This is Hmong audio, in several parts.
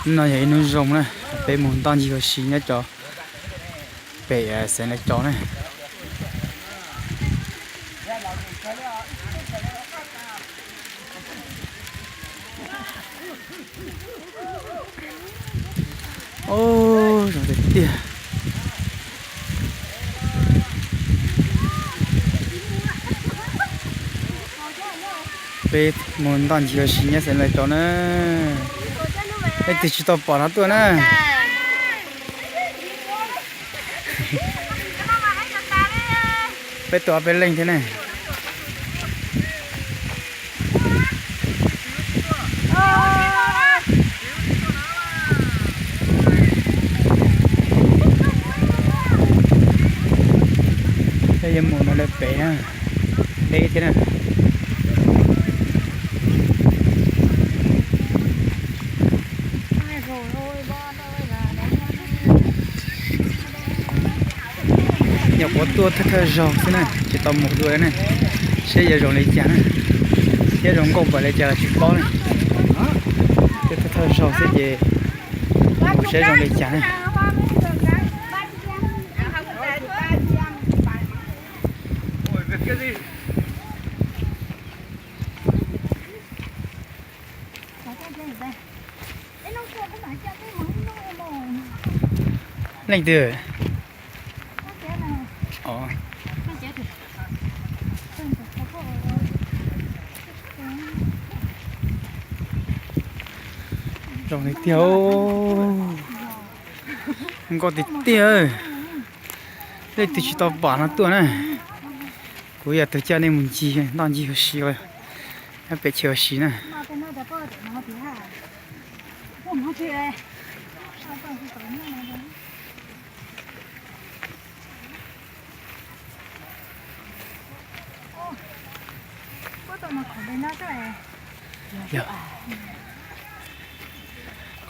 Hnub no yog ib hnub zoo na, peb mus ntoj ncig ua si nyob cov pem Xeev Laus Tsau na. Zoo tiag tiag. Peb mus ntoj ncig ua si nyob Xeev Laus Tsau na. Leej twg tsis tau pom no tuaj na. Peb tuaj peb leej thiab ne. Peb yuav mus no lawm pem na, deb thiab na. Nyuam qhuav tuaj thawj thawj zaug xwb na, tsis tau mus dua na, seb yuav zoo li cas na, thiab zoo nkauj npaum li cas los tsis paub na. Tuaj thawj thawj zaug xwb ces mus seb zoo li cas na. Leej twg? Zoo li tiag, nkauj tiag tiag. Leej twg tsis tau pom no tuaj na. Kuv yog tus coj nej mus ncig ntoj ncig ua si, nyob pem chaw ua si na.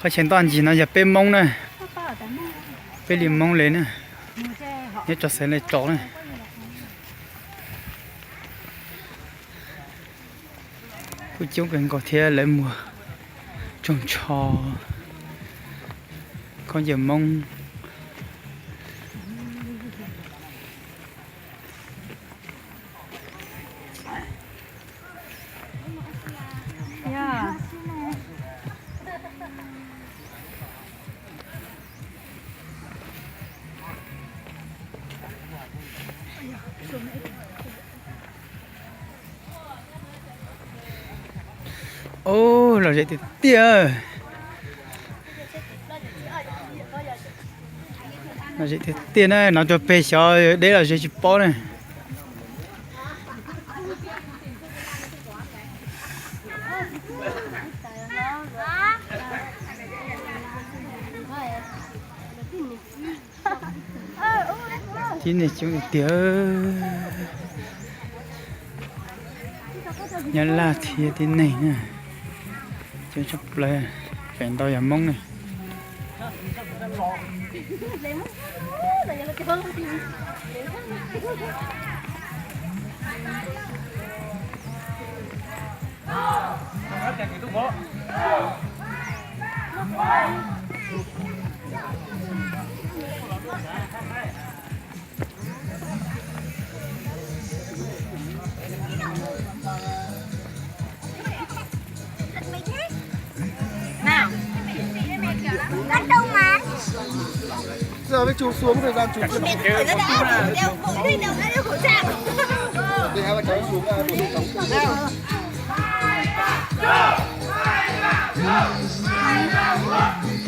Qhov chaw ntoj ncig no yog peb Hmoob na, peb li Hmoob li na, nyob rau Xeev Laus Tsau na. Kuj coob kawg nkaus thiab, lawv muag tsoog tsho, khaub ncaws Hmoob. Ub, lom zem tiag tiag. Lom zem tiag tiag na, no cov peg xyov deb los ze tsis paub na. Tib neeg coob tiag tiag. Nyob Laj thiab tib neeg na, coob tshaj plaws, feem ntau yog Hmoob na.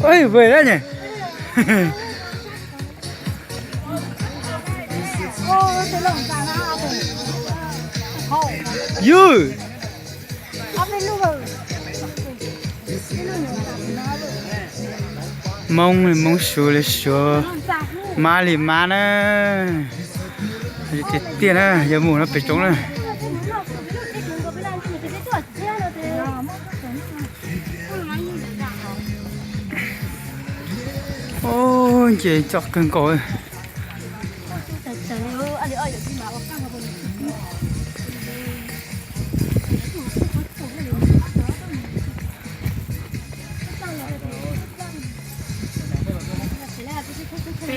Ê, về đó nhỉ? Yus. Moob li Moob, Suav li Suav, Mab li Mab na. Tiag tiag na, yog mus no pem tsoov na. Ub, nce txoj kawg nkaus. Laj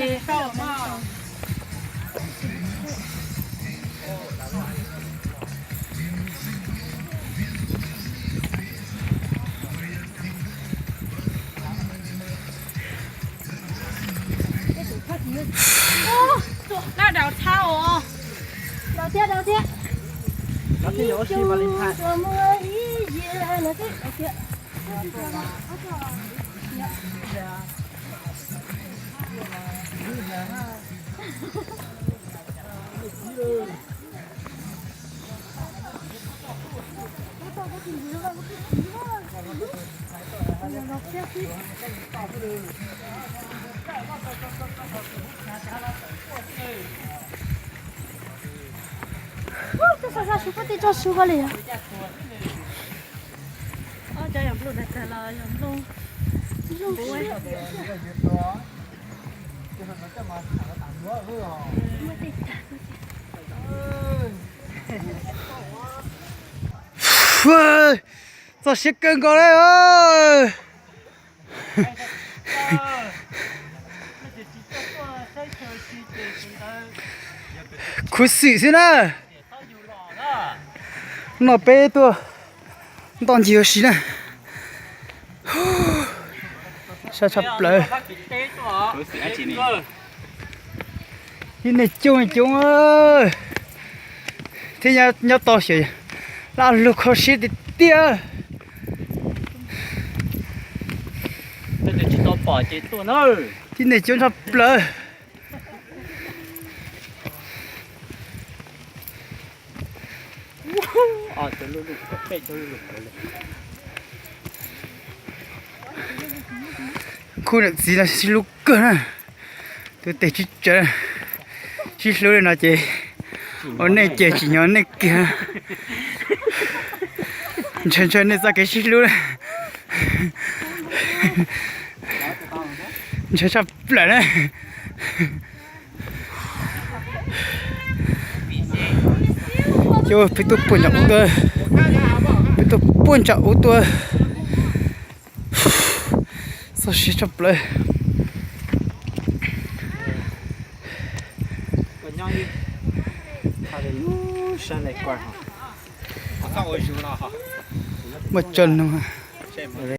daus tshaj os. Daus thiab, daus thiab. Ib xyoo tsuas muaj ib yias no xwb. Ub, twb xa xa su pob tij tso su ko li. Cov yog nplooj tag tag los yog nplooj. Txog siab kawg nkaus li. Khuv xim xwb na. No peb tuaj ntoj ncig ua si na. Sab tshaj plaws. Tib neeg coob coob thiab nyob tau xyov laj lug kho siab tiag tiag. Tib neeg coob tshaj plaws. Khub niam txiv no sib hlub kawg na. Tus tes tsis tsawv, sib hlub li no ces ua neej ces tsis nyob neej kiag. Ntshaw ntshaw nej txoj kev sib hlub na. Ntshaw tshaj plaws na. Ces peb tuaj puag nram ub tuaj, peb tuaj puag nram ub tuaj. Txog siab tshaj plaws. Muaj tso nug.